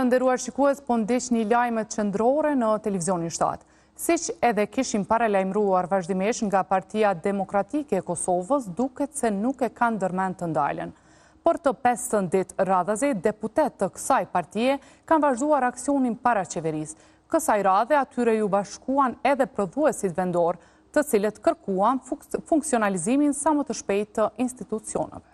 Të nderuar shikues, po ndiqni lajmet qendrore në Televizionin 7. Siç edhe kishim paralajmëruar vazhdimisht nga Partia Demokratike e Kosovës, duket se nuk e kanë ndërmend të ndalen. Për të pestën ditë radhazi, deputetë të kësaj partie kanë vazhduar aksionin para qeverisë. Kësaj radhe atyre iu bashkuan edhe prodhuesit vendorë, të cilët kërkuan funksionalizimin sa më të shpejtë të institucioneve.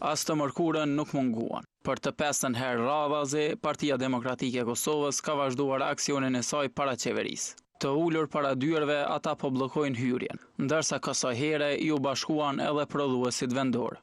As të mërkurën nuk munguan. Për të pestën herë radhazi, Partia Demokratike e Kosovës ka vazhduar aksionin e saj para qeverisë. Të ulur para dyerve, ata po bllokojnë hyrjen, ndërsa kësaj here iu bashkuan edhe prodhuesit vendorë.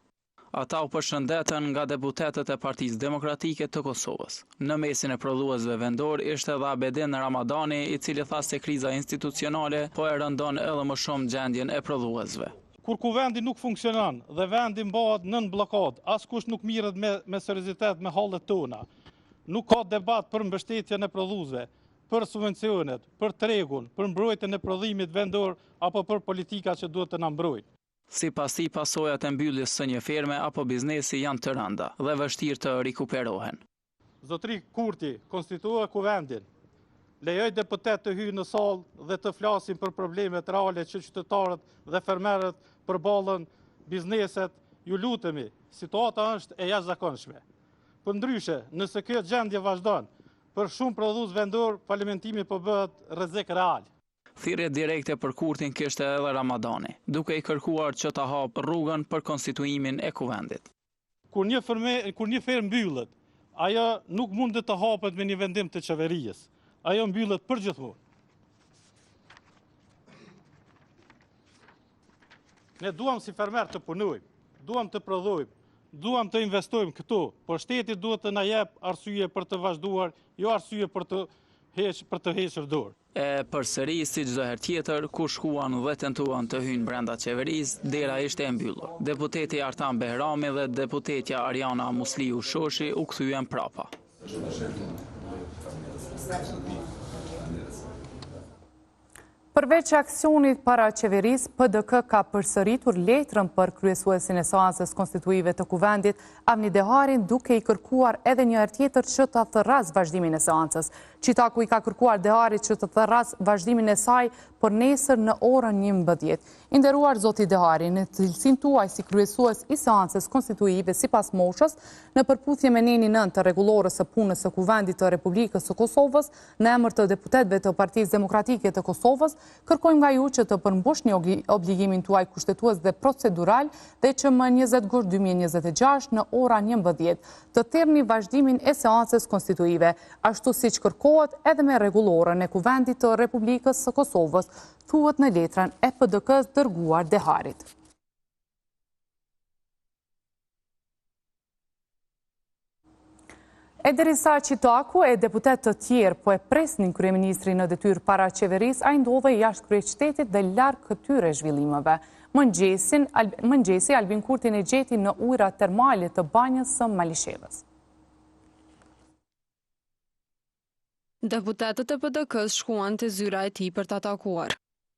Ata u përshëndetën nga deputetët e Partisë Demokratike të Kosovës. Në mesin e prodhuesve vendorë ishte edhe Abedin Ramadani, i cili tha se kriza institucionale po e rëndon edhe më shumë gjendjen e prodhuesve. Kur Kuvendi nuk funksionon dhe vendi mbahet nën bllokadë, askush nuk mirret me me seriozitet me hallet tona. Nuk ka debat për mbështetjen e prodhuesve, për subvencionet, për tregun, për mbrojtjen e prodhimit vendor apo për politika që duhet të na mbrojnë. Sipas tij, pasojat e mbylljes së një ferme apo biznesi janë të rënda dhe vështirë të rikuperohen. Zotëri Kurti, konstituoje Kuvendin, lejoji deputetët të hyjnë në sallë dhe të flasin për problemet reale që qytetarët dhe fermerët përballen, bizneset, ju lutemi, situata është e jashtëzakonshme. Përndryshe, nëse kjo gjendje vazhdon, për shumë prodhues vendorë falimentimi po bëhet rrezik real. Thirrje direkte për Kurtin kishte edhe Ramadani, duke i kërkuar që ta hapë rrugën për konstituimin e Kuvendit. Kur një ferme, kur një fermë mbyllet, ajo nuk mundet të hapet me një vendim të qeverisë. Ajo mbyllet përgjithmonë. Ne duam si fermer të punojmë, duam të prodhojmë, duam të investojmë këtu, por shteti duhet të na jep arsye për të vazhduar, jo arsye për të heq për të hequr dorë. E përsëri, si çdo herë tjetër, kur shkuan dhe tentuan të hyjnë brenda qeverisë, dera ishte e mbyllur. Deputeti Artan Behrami dhe deputetja Ariana Musliu Shoshi u kthyen prapa. Përveç aksionit para qeverisë, PDK ka përsëritur letrën për kryesuesin e seancës konstituive të Kuvendit, Avni Deharin, duke i kërkuar edhe një herë tjetër që ta thërrasë vazhdimin e seancës. Çitaku i ka kërkuar Deharit që të thërrasë vazhdimin e saj për nesër në orën 11. I nderuar zoti Dehari, në cilësinë tuaj si kryesues i seancës konstituive sipas moshës, në përputhje me nenin 9 të rregullores së punës së Kuvendit të Republikës së Kosovës, në emër të deputetëve të Partisë Demokratike të Kosovës, kërkojmë nga ju që të përmbushni obligimin tuaj kushtetues dhe procedural dhe që më 20 gusht 2026 në ora 11 të thirrni vazhdimin e seancës konstituive, ashtu siç kërkohet edhe me rregulloren e Kuvendit të Republikës së Kosovës, thuhet në letrën e PDK-së dërguar Deharit. E derisa Çitaku e deputetë të tjerë po e presnin kryeministrin në detyrë para qeverisë, ai ndodhej jashtë kryeqytetit dhe larg këtyre zhvillimeve. Mëngjesi, Albin Kurtin e gjeti në ujërat termale të banjës së Malishevës. Deputetët e PDK-së shkuan te zyra e tij për ta takuar.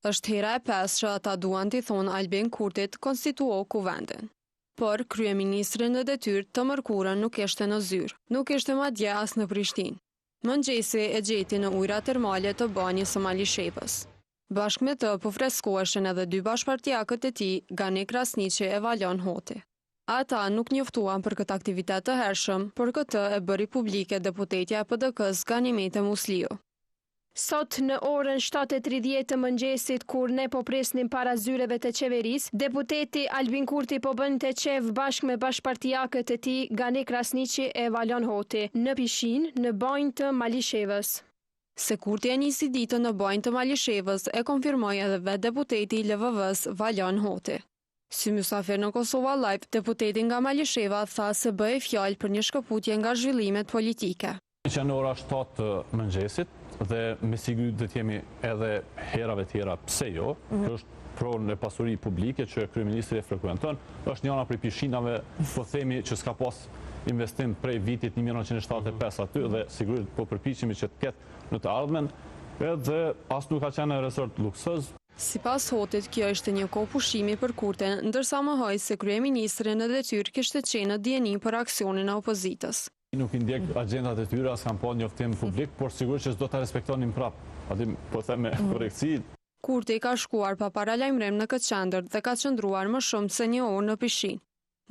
Është hera e pestë që ata duan t'i thonë Albin Kurtit konstituo Kuvendin. Por, kryeministri në detyrë të mërkurën nuk ishte në zyrë. Nuk ishte madje as në Prishtinë. Mëngjesi e gjeti në ujërat termale të Banjës së Malishevës. Bashkë me të po freskoheshin edhe dy bashkëpartiakët e tij, Gani Krasniqi e Valon Hoti. Ata nuk njoftuan për këtë aktivitet të hershëm, por këtë e bëri publike deputetja e PDK-së Ganimete Musliu. Sot në orën 7:30 të mëngjesit kur ne po prisnim para zyreve të qeverisë, deputeti Albin Kurti po bënte qejf bashkë me bashkëpartiakët e tij Gani Krasniqi e Valon Hoti, në pishinë, në Banjë të Malishevës. Se Kurti e nisi ditën në Banjë të Malishevës e konfirmoi edhe vetë deputeti i LVV-së, Valon Hoti. Si mysafir në Kosova Live, deputeti nga Malisheva tha se bëhej fjalë për një shkëputje nga zhvillimet politike. Që në ora 7 të mëngjesit dhe me siguri do të jemi edhe herave tjera, pse jo, mhm. kjo është pronë e pasuri publike që kryeministri e frekuenton, është njëra prej pishinave, po themi që s'ka pas investim prej vitit 1975 aty dhe sigurisht po përpiqemi që të ketë në të ardhmen, edhe as nuk ka qenë resort luksoz. Sipas Hotit, kjo ishte një kohë pushimi për Kurtin, ndërsa mohoi se kryeministri në detyrë kishte qenë në dijeni për aksionin e opozitës. Nuk i ndjek agjendat e tyre, as kam pa njoftim publik, por sigurisht që s'do ta respektonin prapë. Aty po them me korrektësi. Kurti ka shkuar pa paralajmërim në këtë qendër dhe ka qëndruar më shumë se një orë në pishinë.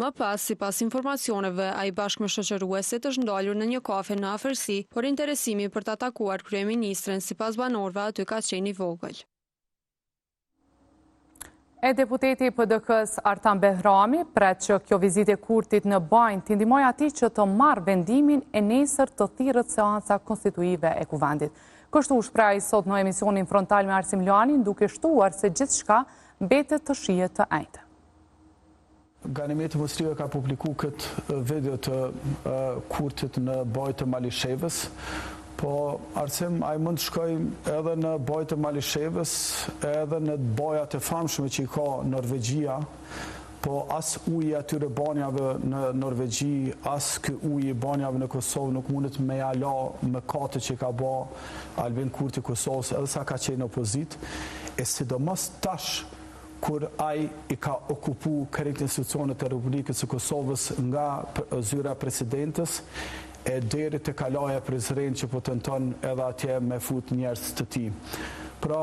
Më pas, sipas informacioneve, ai bashkë me shoqëruesit është ndalur në një kafe në afërsi, por interesimi për ta takuar kryeministrin sipas banorëve aty ka qenë i vogël. E deputeti i PDK-së Artan Behrami pret që kjo vizitë e Kurtit në Banjë t'i ndihmojë atij që të marrë vendimin e nesër të thirret seanca konstituive e Kuvendit. Kështu u shpreh ai sot në emisionin Frontal me Arsim Lanin, duke shtuar se gjithçka mbetet të shihet të enjten. Ganimete Musliu e ka publiku këtë video të Kurtit në Banjë të Malishevës, po Arsim ai mund të shkojë edhe në Banjë të Malishevës, edhe në bajat e famshme që i ka Norvegjia, po as uji i atyre banjave në Norvegji, as ky uji i banjave në Kosovë nuk mundet me ia la mëkatet që i ka ba Albin Kurti Kosovës edhe sa ka qenë në opozitë, e sidomos tash kur ai i ka okupu krejt institucionet e Republikës së Kosovës nga zyra e presidentes e deri te kalaja e Prizrenit që po tenton edhe atje me fut njerëz të tij. Pra,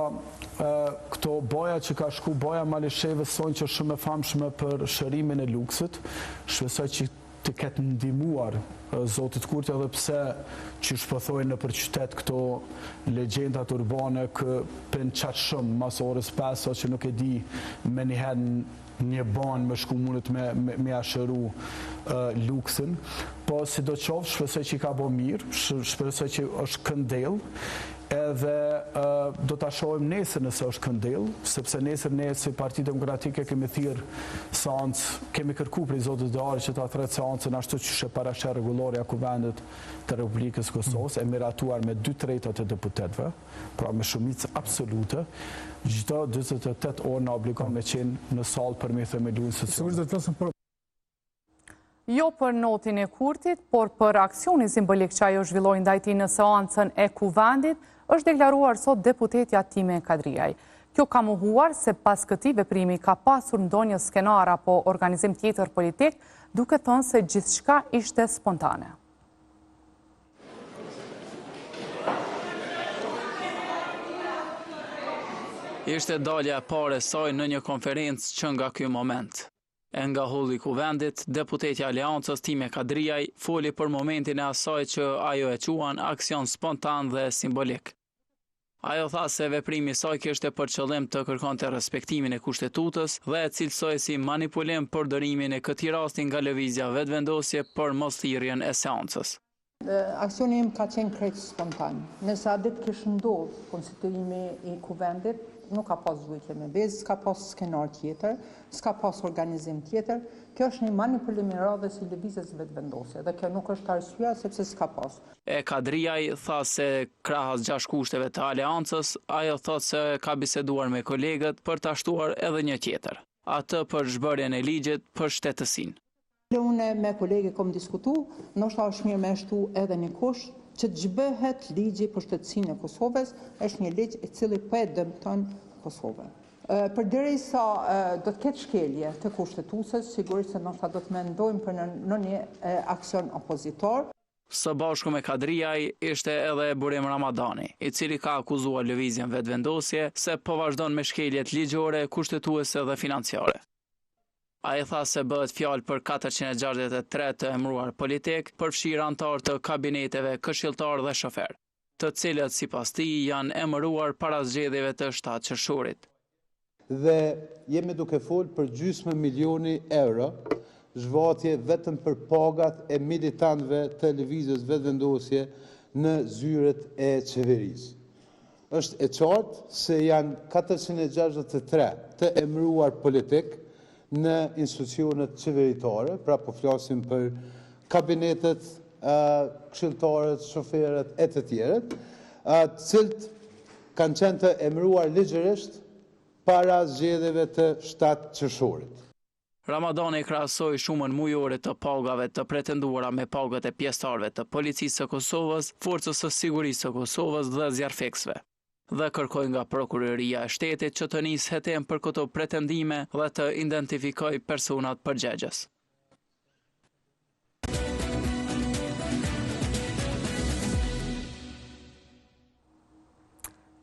këto baja që ka shku, baja e Malishevës thonë që është shumë e famshme për shërimin e luksit, shpresoj që t'i ketë ndihmuar zotit Kurti edhe pse qysh po thojnë nëpër qytet këto legjendat urbane ky pin qaq shumë mas orës 5 sa që nuk e di menjëherë një banjë me shku mundet me me ja shëru luksin po sidoqoftë shpresoj që i ka bo mirë shpresoj që është këndell Edhe do ta shohim nesër nëse është këndell, sepse nesër ne si Parti Demokratike kemi thirrë seancë, kemi kërku prej zotit Dehari që ta thërret seancën ashtu qysh e parasheh rregullorja e Kuvendit të Republikës së Kosovës, e miratuar me 2/3 e deputetëve, pra me shumicë absolute, çdo 48 orë na obligon me qenë në sallë për me themelu institucionet. Jo për notin e Kurtit, por për aksionin simbolik që ajo zhvilloi ndaj tij në seancën e Kuvendit, është deklaruar sot deputetja Time Kadrijaj. Kjo ka mohuar se pas këtij veprimi ka pasur ndonjë skenar apo organizim tjetër politik, duke thënë se gjithçka ishte spontane. Ishte dalja e parë e saj në një konferencë që nga ky moment. E nga holli i Kuvendit, deputetja e Aleancës Time Kadrijaj foli për momentin e asaj që ajo e quan aksion spontan dhe simbolik. Ajo tha se veprimi i saj kishte për qëllim të kërkonte respektimin e Kushtetutës dhe e cilësoi si manipulim përdorimin e këtij rasti nga Lëvizja Vetëvendosje për mosthirrjen e seancës. Aksioni im ka qenë krejt spontan. Nëse atë ditë kish ndodhë konstituimi i Kuvendit, nuk ka pas gjuajtje me vezë, s'ka pas skenar tjetër, s'ka pas organizim tjetër. Kjo është një manipulim i radhës i Lëvizjes Vetëvendosje dhe kjo nuk është arsyeja sepse s'ka pas. E Kadrijaj tha se krahas gjashtë kushteve të Aleancës, ajo thotë se ka biseduar me kolegët për ta shtuar edhe një tjetër, atë për zhbërjen e ligjit për shtetësinë. Unë me kolege kom diskutu, ndoshta është mirë me shtu edhe një kusht që të zhbëhet ligji për shtetësinë e Kosovës, është një ligj i cili po e dëmton Kosovën. Përderisa do të ketë shkelje të Kushtetutës, sigurisht se ndoshta do të mendojmë për ndonjë aksion opozitar. Së bashku me Kadrijaj ishte edhe Burim Ramadani, i cili ka akuzuar Lëvizjen Vetëvendosje se po vazhdon me shkeljet ligjore, kushtetuese dhe financiare. Ai tha se bëhet fjalë për 463 të emëruar politik, përfshirë anëtarë të kabineteve, këshilltarë dhe shoferë, të cilët sipas tij janë emëruar para zgjedhjeve të 7 qershorit. Dhe jemi duke folë për gjysmë milioni euro zhvatje vetëm për pagat e militantëve të Lëvizjes Vetëvendosje në zyret e qeverisë. Është e qartë se janë 463 të emëruar politik në institucionet qeveritare, pra po flasim për kabinetet, këshilltarët, shoferët e të tjerët, të cilët kanë qenë të emëruar ligjërisht para zgjedhjeve të 7 qershorit. Ramadani krahasoi shumën mujore të pagave të pretenduara me pagat e pjesëtarëve të Policisë së Kosovës, Forcës së Sigurisë së Kosovës dhe zjarrfikësve. Dhe kërkoi nga Prokuroria e Shtetit që të nisë hetim për këto pretendime dhe të identifikojë personat përgjegjës.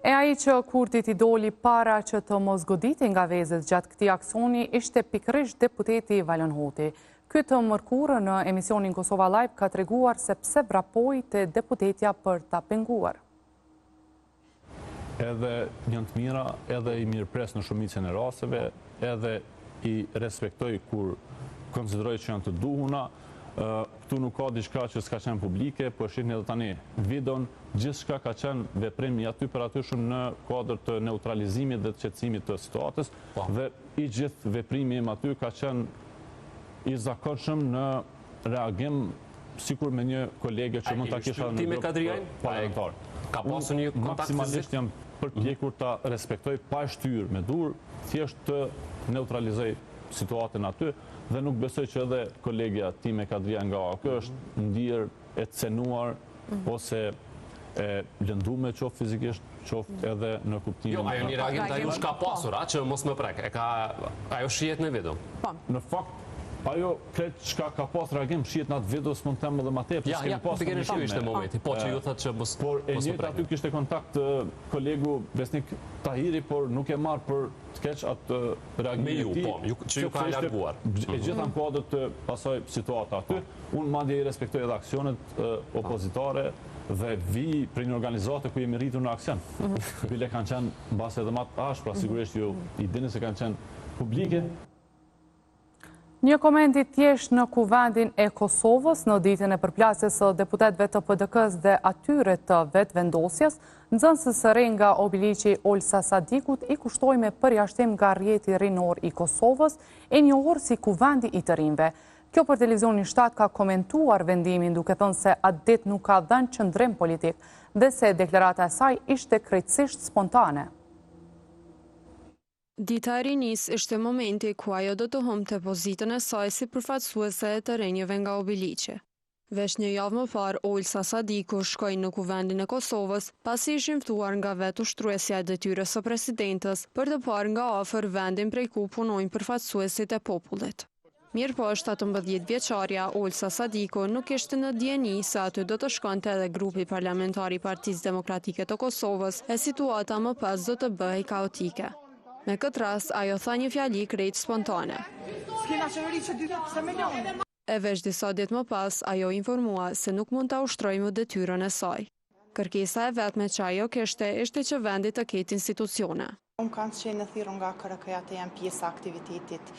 E ai që Kurtit i doli para që të mos goditej nga vezët gjatë këtij aksioni ishte pikërisht deputeti Valon Hoti. Ky të mërkurën në emisionin Kosova Live ka treguar se pse vrapoi te deputetja për ta penguar. Edhe janë të mira, edhe i mirëpres në shumicën e rasteve, edhe i respektoj kur konsideroj që janë të duhuna. Këtu nuk ka diçka që s'ka qenë publike, po e shihni edhe tani videon, gjithçka ka qenë veprim i aty për atyshëm në kuadër të neutralizimit dhe të qetësimit të situatës po. dhe i gjithë veprimi im aty ka qenë i zakonshëm në reagim sikur me një kolege që mund ta kisha në grup parlamentar. Ka pasur një kontakt fizik? Maksimalisht jam përpjekur ta respektoj pa e shtyrë me durë, thjesht të neutralizoj situatën aty dhe nuk besoj që edhe kolegja time Kadrija nga AAK është ndier e cenuar mhm. ose e lëndume qoftë fizikisht, qoftë mhm. edhe në kuptimin... Jo, ajo një reagim ndaj jush ka pasur, a, që mos më prek, e ka, ajo shihet në video. Po. Në fakt, ajo krejt çka ka pas reagim shihet në atë video, s'mund të them edhe ma tepër, ja, ja, pas pikërisht ky ishte momenti, po që ju thatë që mos Por e njëjta aty kishte kontakt kolegu Besnik Tahiri, por nuk e marr për të keq atë reagimin e tij. Me ju, po, që ju ka larguar. E gjitha në kuadër të asaj situate aty. Po. Unë madje i respektoj edhe aksionet opozitare dhe vij prej një organizate ku jemi rritur në aksion. Mhm. Bile kanë qenë mbase edhe ma të ashpra, mhm. sigurisht ju i dini se kanë qenë publike. Një koment i thjeshtë në Kuvendin e Kosovës në ditën e përplasjes së deputetëve të PDK-së dhe atyre të Vetëvendosjes, nxënëses së re nga Obiliqi Olsa Sadikut i kushtoi me përjashtim nga rrjeti rinor i Kosovës, e njohur si Kuvendi i të Rinjve. Kjo për Televizionin 7 ka komentuar vendimin duke thënë se atë ditë nuk ka dhënë qëndrim politik dhe se deklarata e saj ishte krejtësisht spontane. Dita e Rinisë ishte momenti ku ajo do të humbte pozitën e saj si përfaqësuese e të rinjve nga Obiliqi. Veç një javë më parë, Olsa Sadiku shkoi në Kuvendin e Kosovës, pasi ishin ftuar nga vetë ushtruesja e detyrës së presidentes për të parë nga afër vendin prej ku punojnë përfaqësuesit e popullit. Mirëpo, 17 vjeçarja, Olsa Sadiku, nuk ishte në dijeni se aty do të shkonte edhe grupi parlamentar i Partisë Demokratike të Kosovës e situata më pas do të bëhej kaotike. Me këtë rast, ajo tha një fjali krejt spontane. E veç disa ditë më pas, ajo u informua se nuk mund ta ushtrojë më detyrën e saj. Kërkesa e vetme që ajo kishte ishte që vendi të ketë institucione. Unë kam qenë e thirrur nga KRK-ja të jem pjesë e aktivitetit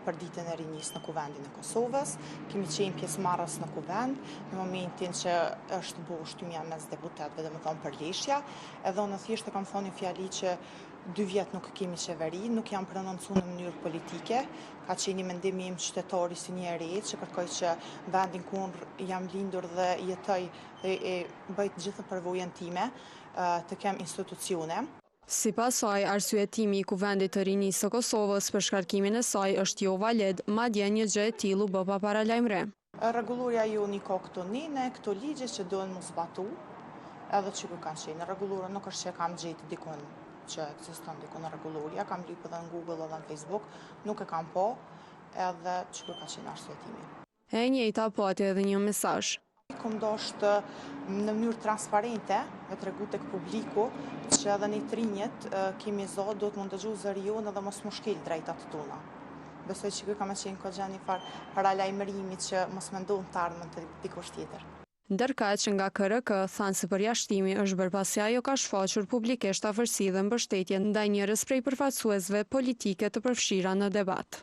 për ditën e rinisë në Kuvendin e Kosovës. Kemi qenë pjesëmarrës në Kuvend në momentin që është bo shtymja mes deputetëve, domethonë përleshja, edhe unë thjesht e kam thonë një fjali që dy vjet nuk kemi qeveri, nuk jam prononcu në mënyrë politike, ka qenë një mendim im qytetar si një e re që kërkoj që vendin ku unë jam lindur dhe jetoj dhe e bëj të gjithë përvojën time të kem institucione. Sipas saj, arsyetimi i Kuvendit të Rinisë së Kosovës për shkarkimin e saj është jo valid, madje një gjë e tillë u bë pa paralajmërim. Rregullorja jonë i ka këto nene, këto ligje që duhen m'u zbatu, edhe qe ku kanë qenë. Rregullorja nuk është që e kam gjetë dikun që ekziston dikun rregullorja, kam lypë edhe në Google edhe në Facebook, nuk e kam pa, edhe qe ku ka qenë arsyetimi. E njëjta pati edhe një mesazh. Kom dashtë në mënyrë transparente me tregu tek publiku që edhe ne të rinjët kemi zo, duhet m'u ndëgju zëri jonë edhe mos m'u shkel drejtat tona. Besoj që kjo ka me qenë kogja një farë paralajmërimi që mos me ndodhë në të ardhmen te dikush tjetër. Ndërkaq, nga KRK thanë se përjashtimi është bërë pasi ajo ka shfaqur publikisht afërsi dhe mbështetje ndaj njërës prej përfaqësuesve politike të përfshira në debat.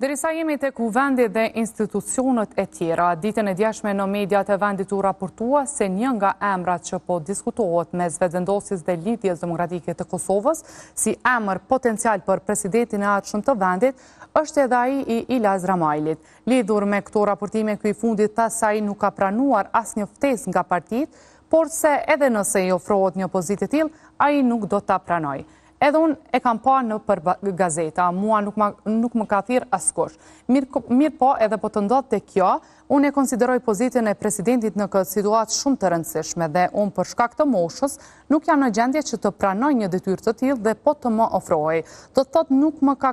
Derisa jemi te Kuvendi dhe institucionet e tjera, ditën e djeshme në mediat e vendit u raportua se një nga emrat që po diskutohet mes Vetëvendosjes dhe Lidhjes Demokratike të Kosovës, si emër potencial për presidentin e ardhshëm të vendit, është edhe ai i Ilaz Ramajlit. Lidhur me këto raportime, ky i fundit tha se ai nuk ka pranuar asnjë ftesë nga partitë, por se edhe nëse i ofrohet një pozitë e tillë, ai nuk do ta pranojë. Edhe unë e kam pa nëpër gazeta, mua nuk, ma, nuk më ka thirrë askush. Mirë, mirëpo edhe po të ndodhte kjo, Unë e konsideroj pozitën e presidentit në këtë situatë shumë të rëndësishme dhe unë për shkak të moshës nuk jam në gjendje që të pranoj një detyrë të tillë dhe po të më ofrohej. Do të thotë nuk më ka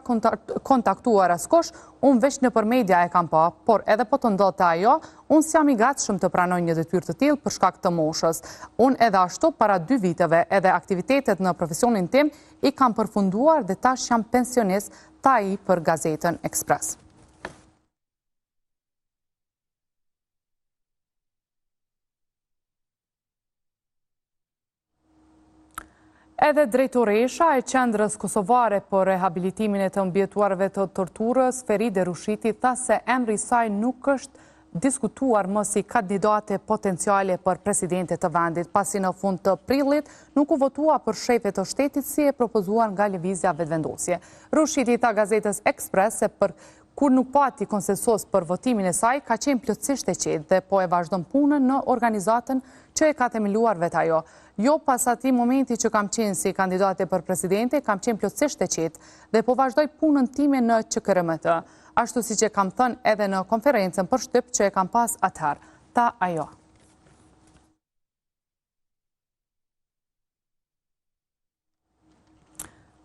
kontaktuar askush, unë veç nëpër media e kam pa, por edhe po të ndodhte ajo, unë s'jam i gatshëm të pranoj një detyrë të tillë për shkak të moshës. Unë edhe ashtu para dy viteve edhe aktivitetet në profesionin tim i kam përfunduar dhe tash jam pensionist, tha ai për Gazetën Express. Edhe drejtoresha e Qendrës Kosovare për Rehabilitimin e të Mbijetuarve të Torturës, Feride Rushiti, tha se emri i saj nuk është diskutuar më si kandidate potenciale për presidente të vendit, pasi në fund të prillit nuk u votua për shefe të shtetit si e propozuar nga Lëvizja Vetëvendosje. Rushiti i tha gazetës Express se për kur nuk pati konsensus për votimin e saj, ka qenë plotësisht e qetë dhe po e vazhdon punën në organizatën që e ka themeluar vetë ajo. Jo pas atij momenti që kam qenë si kandidate për presidente, kam qenë plotësisht e qetë dhe po vazhdoj punën time në QKRMT, ashtu siç e kam thënë edhe në konferencën për shtyp që e kam pas atëherë, tha ajo.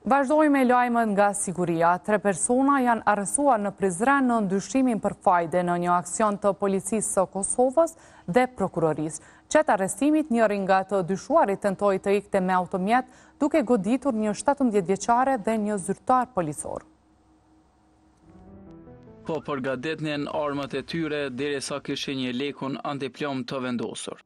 Vazhdojmë me lajmet nga siguria. Tre persona janë arrestuar në Prizren nën dyshimin për fajde në një aksion të Policisë së Kosovës dhe Prokurorisë. Gjatë arrestimit, njëri nga të dyshuarit tentoi të ikte me automjet duke goditur një 17 vjeçare dhe një zyrtar policor. Po përgatitnin armët e tyre derisa kishin jelekun antiplumb të vendosur.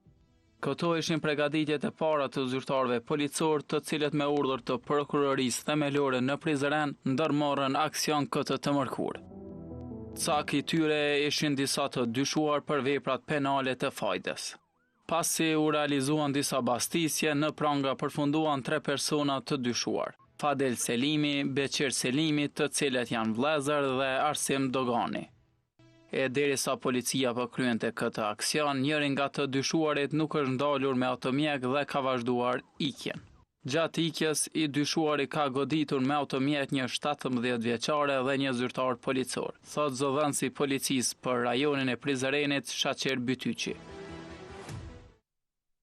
Këto ishin pregatitjet e para të zyrtarëve policorë të cilët me urdhër të Prokurorisë Themelore në Prizren ndërmorën aksion këtë të mërkurë. Cak i tyre ishin disa të dyshuar për veprat penale të fajdës. Pasi u realizuan disa bastisje, në pranga përfunduan tre persona të dyshuar, Fadil Selimi, Beqir Selimi, të cilët janë vëllezër dhe Arsim Dogani. E derisa policia po kryente këtë aksion, njëri nga të dyshuarit nuk është ndalur me automjet dhe ka vazhduar ikjen. Gjatë ikjes, i dyshuari ka goditur me automjet një 17 vjeçare dhe një zyrtar policor, thotë zëdhënësi i policisë për rajonin e Prizrenit, Shaqir Bytyqi.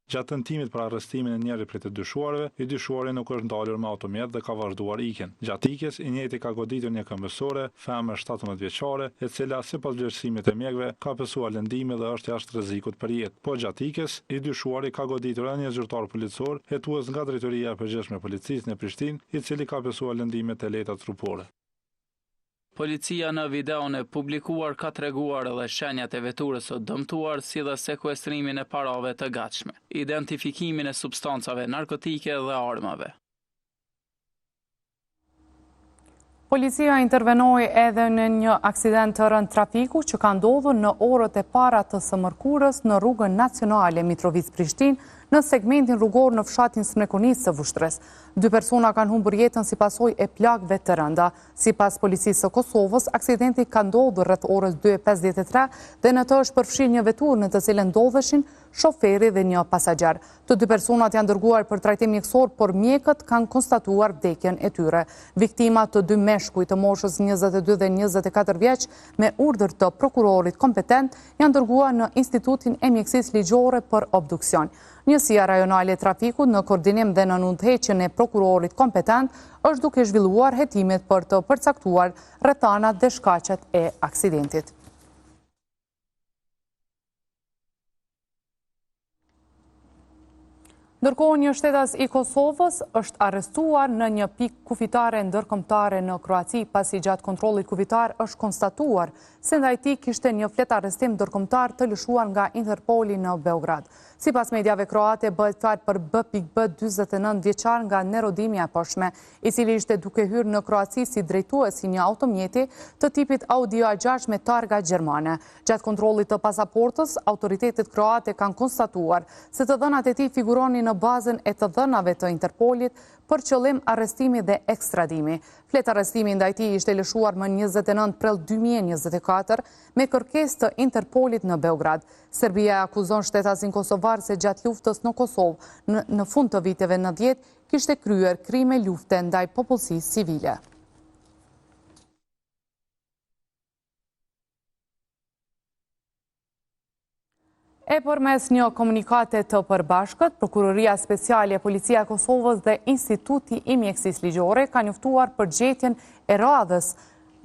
Gjatë tentimit për arrestimin e njërit prej të dyshuarve, i dyshuari nuk është ndalur me automjet dhe ka vazhduar ikjen. Gjatë ikjes, i njëjti ka goditur një këmbësore, femër 17 vjeçare, e cila, sipas vlerësimit të mjekëve, ka pësuar lëndime dhe është jashtë rrezikut për jetë. Po gjatë ikjes, i dyshuari ka goditur edhe një zyrtar policor, hetues nga Drejtoria e Përgjithshme e Policisë në Prishtinë, i cili ka pësuar lëndime të lehta trupore. Policia në videon e publikuar ka treguar edhe shenjat e veturës së dëmtuar si dhe sekuestrimin e parave të gatshme, identifikimin e substancave narkotike dhe armëve. Policia intervenoi edhe në një aksident të rëndë trafiku që ka ndodhur në orët e para të së mërkurës në rrugën nacionale Mitrovicë-Prishtinë në segmentin rrugor në fshatin Smrekonicë të Vushtrrisë. Dy persona kanë humbur jetën si pasojë e plagëve të rënda. Sipas Policisë së Kosovës, aksidenti ka ndodhur rreth orës 2.53 dhe në të është përfshirë një veturë në të cilën ndodheshin shoferi dhe një pasagjer. Të dy personat janë dërguar për trajtim mjekësor, por mjekët kanë konstatuar vdekjen e tyre. Viktimat të dy meshkuj të moshës 22 dhe 24 vjeç me urdhër të prokurorit kompetent janë dërguar në Institutin e Mjekësisë Ligjore për obduksion. Njësia Rajonale e Trafikut në koordinim dhe nën udhëheqjen e prokurorit kompetent është duke zhvilluar hetimet për të përcaktuar rrethanat dhe shkaqet e aksidentit. Ndërkohë një shtetas i Kosovës është arrestuar në një pikë kufitare ndërkombëtare në Kroaci, pasi gjatë kontrollit kufitar është konstatuar se ndaj tij kishte një fletarrestim ndërkombëtar të lëshuar nga Interpoli në Beograd. Sipas mediave kroate, bëhet fjalë për B.B. 49 vjeçar nga Nerodimja e Poshtme, i cili ishte duke hyrë në Kroaci si drejtues i një automjeti të tipit Audi A6 me targa gjermane. Gjatë kontrollit të pasaportës, autoritetet kroate kanë konstatuar se të dhënat e tij figuronin në bazën e të dhënave të Interpolit për qëllim arrestimi dhe ekstradimi. Fletarrestimi ndaj tij ishte lëshuar më 29 prill 2024 me kërkesë të Interpolit në Beograd. Serbia e akuzon shtetasin kosovar se gjatë luftës në Kosovë në fund të viteve 90 kishte kryer krime lufte ndaj popullsisë civile. E përmes një komunikate të përbashkët, Prokuroria Speciale, Policia e Kosovës dhe Instituti i Mjekësisë Ligjore ka njoftuar për gjetjen e radhës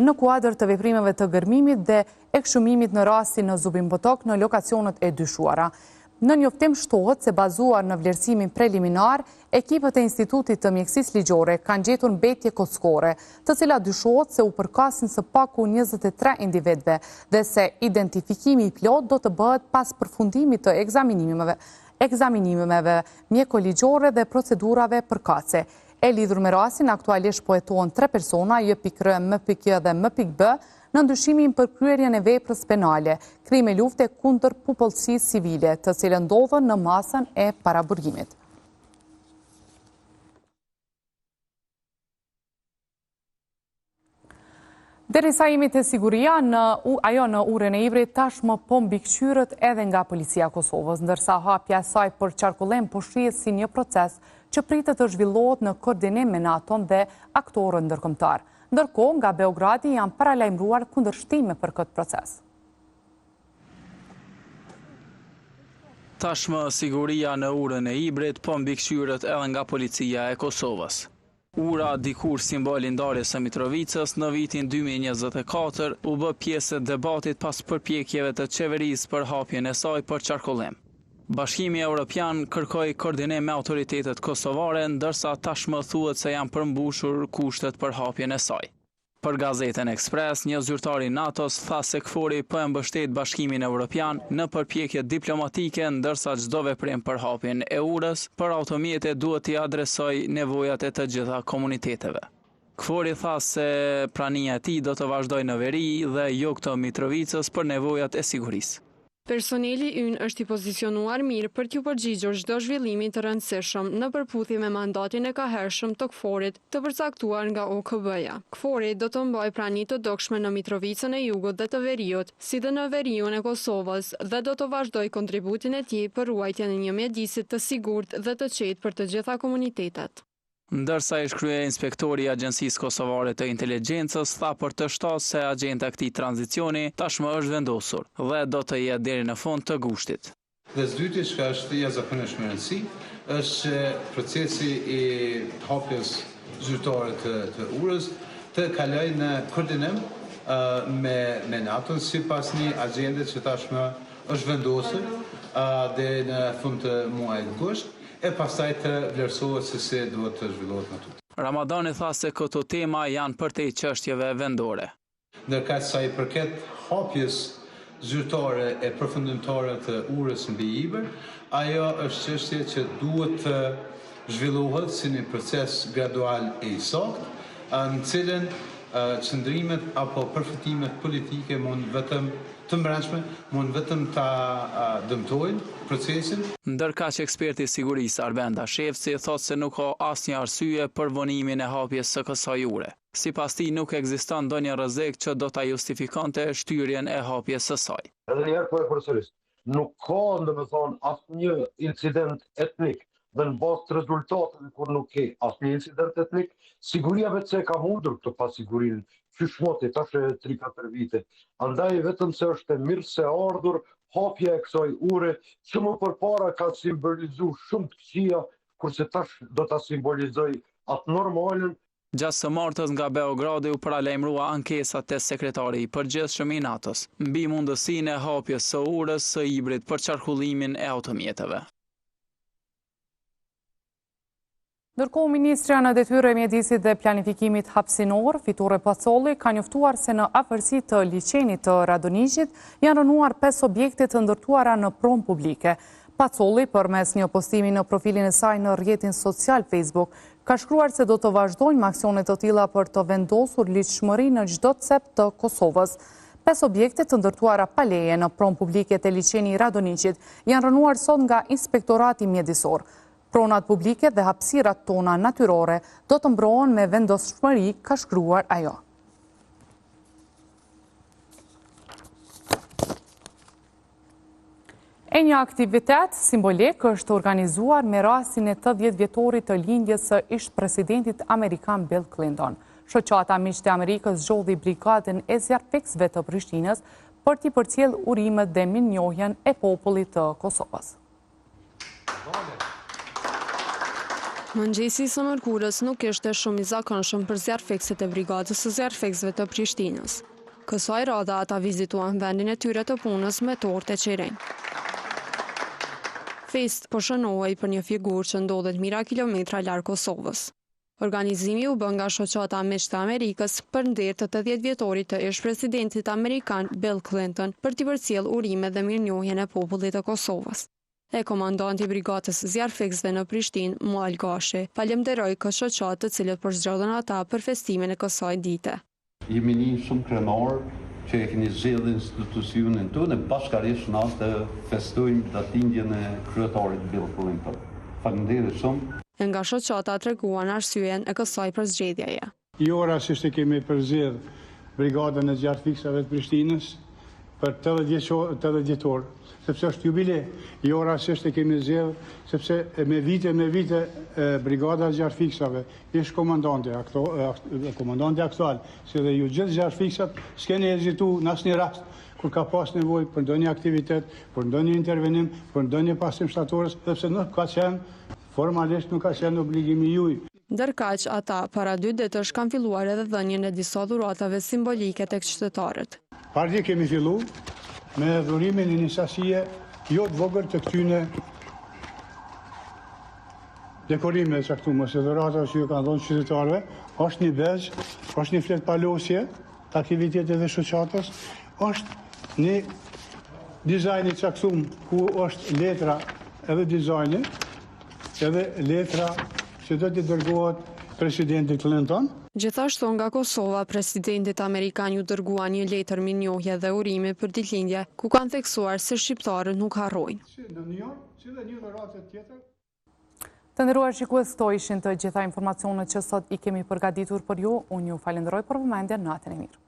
në kuadër të veprimeve të gërmimit dhe ekshumimit në rastin në Zubin Potok në lokacionet e dyshuara. Në njoftim shtohet se bazuar në vlerësimin preliminar, ekipet e Institutit të Mjekësisë Ligjore kanë gjetur mbetje kockore, të cilat dyshohet se u përkasin së paku 23 individëve dhe se identifikimi i plotë do të bëhet pas përfundimit të ekzaminimeve mjekoligjore dhe procedurave përkatëse. E lidhur me rastin, aktualisht po hetohen tre persona, J.R, M.J dhe M.B, nën dyshimin për kryerjen e veprës penale, krime lufte kundër popullsisë civile, të cilët ndodhen në masën e paraburgimit. Derisa jemi te siguria, në, ajo në urën e Ibrit tashmë po mbikëqyret edhe nga Policia e Kosovës, ndërsa hapja e saj për qarkullim po shihet si një proces që pritet të zhvillohet në koordinim me NATO-n dhe aktorët ndërkombëtarë. Ndërkohë, nga Beogradi janë paralajmëruar kundërshtime për këtë proces. Tashmë siguria në urën e Ibrit po mbikëqyret edhe nga Policia e Kosovës. Ura, dikur simbol i ndarjes së Mitrovicës, në vitin 2024 u bë pjesë e debatit pas përpjekjeve të qeverisë për hapjen e saj për qarkullim. Bashkimi Evropian kërkoi koordinim me autoritetet kosovare, ndërsa tashmë thuhet se janë përmbushur kushtet për hapjen e saj. Për Gazetën Express, një zyrtar i NATO-s tha se KFOR-i po e mbështet Bashkimin Evropian në përpjekjet diplomatike, ndërsa çdo veprim për hapjen e urës për automjete duhet t'i adresojë nevojat e të gjitha komuniteteve. KFOR-i tha se prania e tij do të vazhdojë në veri dhe jug të Mitrovicës për nevojat e sigurisë. Personeli ynë është i pozicionuar mirë për t'iu përgjigjur çdo zhvillimi të rëndësishëm në përputhje me mandatin e kahershëm të KFOR-it të përcaktuar nga OKB-ja. KFOR-i do të mbajë prani të dukshme në Mitrovicën e Jugut dhe të Veriut, si dhe në veriun e Kosovës dhe do të vazhdojë kontributin e tij për ruajtjen e një mjedisi të sigurt dhe të qetë për të gjitha komunitetet. Ndërsa ish-kryeinspektori i Agjencisë Kosovare të Inteligjencës tha për T shtatë se agjenda e këtij tranzicioni tashmë është vendosur dhe do të jetë deri në fund të gushtit. Dhe së dyti, çka është jashtëzakonisht me rëndësi, është që procesi i hapjes zyrtare të të urës të kalojë në koordinim me me NATO-n sipas një agjende që tashmë është vendosur deri në fund të muajit gusht. E pastaj të vlerësohet se si duhet të zhvillohet më tutje. Ramadani tha se këto tema janë përtej çështjeve vendore. Ndërkaq sa i përket hapjes zyrtare e përfundimtare të urës mbi Ibër, ajo është çështje që duhet të zhvillohet si një proces gradual e i saktë, në të cilën qëndrimet apo përfitimet politike mund vetëm të mbrendshme mund vetëm ta dëmtojnë procesin. Ndërkaq eksperti i sigurisë Arben Dashevci thotë se nuk ka asnjë arsye për vonimin e hapjes së kësaj ure. Sipas tij nuk ekziston ndonjë rrezik që do ta justifikonte shtyrjen e hapjes së saj. Edhe një herë po e përsëris, nuk ka domethënë asnjë incident etnik dhe në bazë të rezultateve kur nuk ke asnjë incident etnik, siguria veç se e ka mundur këtë pasigurinë qysh moti tash e 3-4 vite. Andaj vetëm se është e mirëseardhur hapja e kësaj ure që më përpara ka simbolizu shumë të këqija, kurse tash do ta simbolizojë atë normalen Gjatë së martës nga Beogradi u paralajmërua ankesa te sekretari i përgjithshëm i NATO-s, mbi mundësinë e hapjes së urës së Ibrit për qarkullimin e automjeteve. Ndërkohë, Ministrja në detyrë e Mjedisit dhe Planifikimit Hapësinor, Fitore Pacolli, ka njoftuar se në afërsi të liqenit të Radoniqit janë rrënuar 5 objekte të ndërtuara në pronë publike. Pacolli, përmes një postimi në profilin e saj në rrjetin social Facebook, ka shkruar se do të vazhdojnë me aksione të tilla për të vendosur ligjshmëri në çdo cep të Kosovës. Pesë objekte të ndërtuara pa leje në pronë publike te liqeni i Radoniqit janë rrënuar sot nga Inspektorati Mjedisor. Pronat publike dhe hapësirat tona natyrore do të mbrohen me vendosshmëri, ka shkruar ajo. E një aktivitet simbolik është organizuar me rastin e 80 vjetorit të lindjes së ish-presidentit amerikan Bill Clinton. Shoqata Miqtë e Amerikës zgjodhi brigadën e zjarrfikësve të Prishtinës për t'i përcjellë urimet dhe mirënjohjen e popullit të Kosovës. Mëngjesi i së mërkurës nuk ishte shumë i zakonshëm për zjarrfikësit e Brigadës së Zjarrfikësve të Prishtinës. Kësaj radhe ata vizituan vendin e tyre të punës me tortë e qirinj. Festë po shënohej për një figurë që ndodhet mijëra kilometra larg Kosovës. Organizimi u bë nga shoqata Miqtë e Amerikës për nder të 80 vjetorit të ish-presidentit amerikan Bill Clinton për t'i përcjellë urimet dhe mirënjohjen e popullit të Kosovës. E komandanti i Brigadës së Zjarrfikësve në Prishtinë, Mual Gashi, falënderoi këtë shoqatë të cilët përzgjodhën ata për festimin e kësaj dite. Jemi ni shumë krenar që e keni zgjedhë institucionin tonë e bashkarisht na të festojmë datëlindjen e kryetarit Bill Clinton. Faleminderit shumë. E nga shoqata treguan arsyen e kësaj përzgjedhjeje. Jo rastësisht e kemi përzgjedhë Brigadën e Zjarrfikësave të Prishtinës për 80 vjetor, sepse është jubile. Jo rastësisht e kemi zgjedhë sepse me vite me vite Brigada e Zjarrfikësave, ish komandanti, komandanti aktual, si dhe ju gjithë zjarrfikësat, s'keni hezitu në asnjë rast kur ka pas nevojë për ndonjë aktivitet, për ndonjë intervenim, për ndonjë pastrim shtatores, edhe pse nuk ka qenë formalisht nuk ka qenë obligimi juaj. Ndërkaq, ata, para dy ditësh kanë filluar edhe dhënien e disa dhuratave simbolike tek qytetarët. Pardje kemi fillu me dhurimin e një sasie jo të vogël të këtyne dekorimeve të caktume ose dhuratave që ju kanë dhënë qytetarëve, është një bezh, është një fletëpalosje të aktiviteteve të shoqatës, është një dizajn i caktum ku është letra edhe dizajni, Edhe letra që do t'i dërgohet presidentit Clinton. Gjithashtu nga Kosova, presidentit amerikan iu dërgua një letër mirënjohje dhe urimi për ditëlindje, ku kanë theksuar se shqiptarët nuk harrojnë. Të nderuar shikues, këto ishin të gjitha informacionet që sot i kemi përgatitur për ju. Unë ju falënderoj për vëmendjen, natën e mirë.